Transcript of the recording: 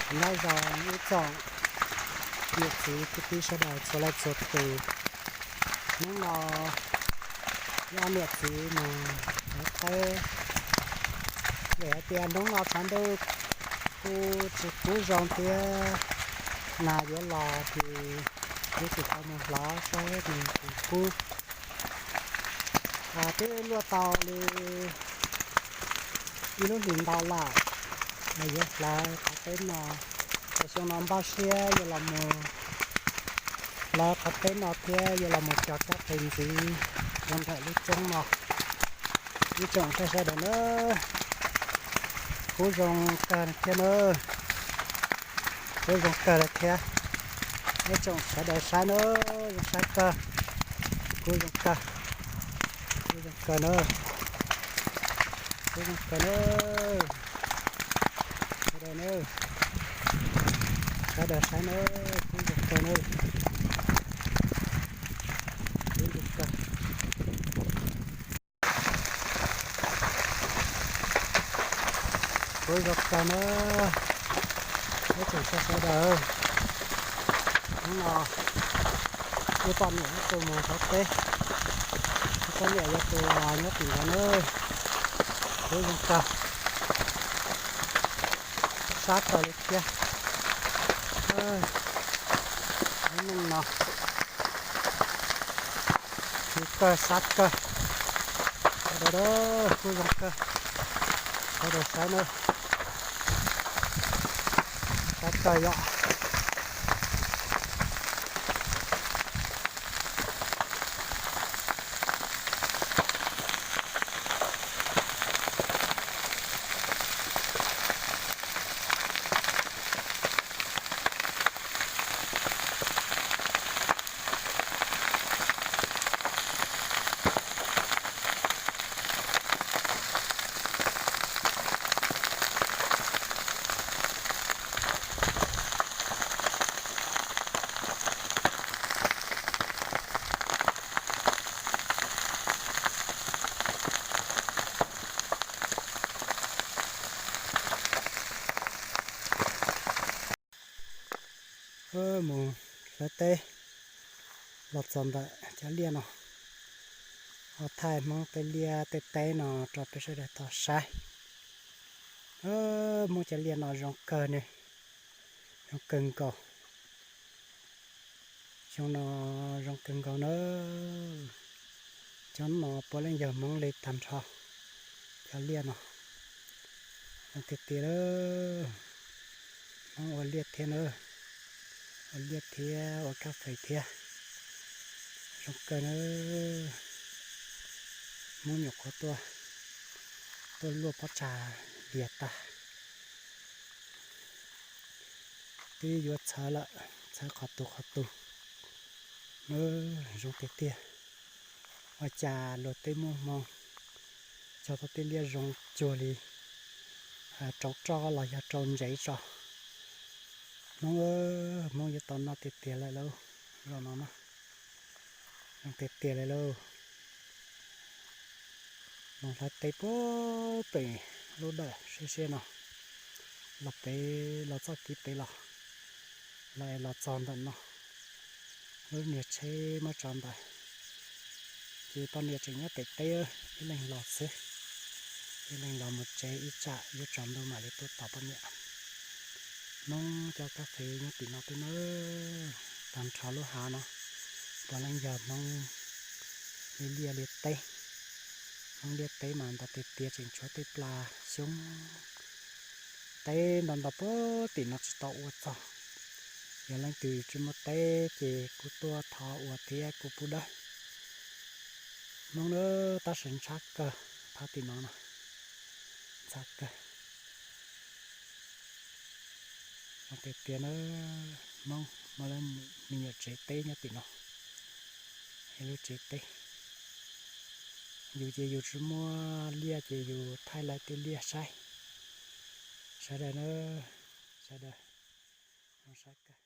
Nyob zoo ib tsoom niam txiv kwv tij sawv daws txhua leej txhua tus. Hnub no yog niam txiv mus hlawv teb, vim hais tias hnub no tshav ntuj kuj tsis kub zoo thiab, nag yuav los ces yuav tsum tau mus hlawv saib nws puas kub. Twb luaj tau li ib lub hlis ntau lawm, yuav hlawv qhov teb no, es xyoo no npaj siab yuav los mus hlawv qhov teb no thiab yuav los mus cog kab qe ntxiv rau ntawm lub roob no. Ib tsoom saib sawv daws na, kub zoo kawg thiab na, kub zoo kawg li thiab. Ib tsoom sawv daws saib na, zoo saib kawg, kub zoo kawg, kub zoo kawg na, kub zoo kawg na, sawv daws na, sawv daws saib na, kub zoo kawg na, kub zoo kawg. Kuv zoo kawg na, ib tsoom saib sawv daws. Hnub no wb poj niam wb tuaj mus hlawv teb, wb poj niam yuav tus nyob tim ntawd na. Kuv zoo kawg, sab kawg li thiab. Lub neej no kuv kawg sab kawg. Sawv daws, kuv zoo kawg, sawv daws saib na, sab kawg yom. Mus hlawv teb los txog ntawm cov liaj no, ho thaij Hmoob tej liaj tej teb no rau peb sawv daws tau saib. Hmoob cov liaj no zoo kawg ne, zoo kawg nkaus. Xyoo no zoo kawg nkaus na. Cov no puav leej yog Hmoob li tag nrho. Cov liaj no zoo tiag tiag lawm. Hmoob ua liaj thiab na, ua liaj thiab ua kab fes thiab, zoo kawg na. Hmoob nyuam qhuav tuaj, tuaj luaj pob tsag liag tag, twb yuav txhawv lawm, txhawv qhov tus qhov tus. Zoo tiag tiag. Ua cas luag tej muaj hmoo cog tau tej liaj zoo cuag li rau roj los yog rau ntsev tso. Hmoob, Hmoob yuav tau noj tiag tiag lawm lauj, zaum no na. Zoo tiag tiag li lauj. Los hlawv teb puag pem lub dawm siab siab no, los pem los txoj kev pem los, los es los txog ntawm no, lub niag tsheb muab tso ntawd, ces poj niam tseem nyob pem teb, ib leeg los xwb, ib leeg los mus tsev ib tsam yuav tsaus ntuj mam li tuaj tos poj niam. Hmoob cov kab fes nyob tim no twb na, tag nrho lub hav no puav leej yog Hmoob li liaj li teb. Hmoob liaj teb mas ntau tiag tiag, tseem tshuav tej pla xyoob teb ntau ntau puag tim no tsis tau ua txog. Yog leej twg tsis muaj teb ces kuj tuaj thov ua thiab kuj pub dawb. Hmoob na, tab sis ntxhab kawg, thab tim no na, ntxhab kawg. Zoo tiag tiag na, Hmoob muaj lawv me nyuam tsev teb nyob tim no, lub tsev teb. Yus ces yus tsis muaj liaj ces yus thaij lawv tej liaj saib. Sawv daws na, sawv daws, zoo saib kawg.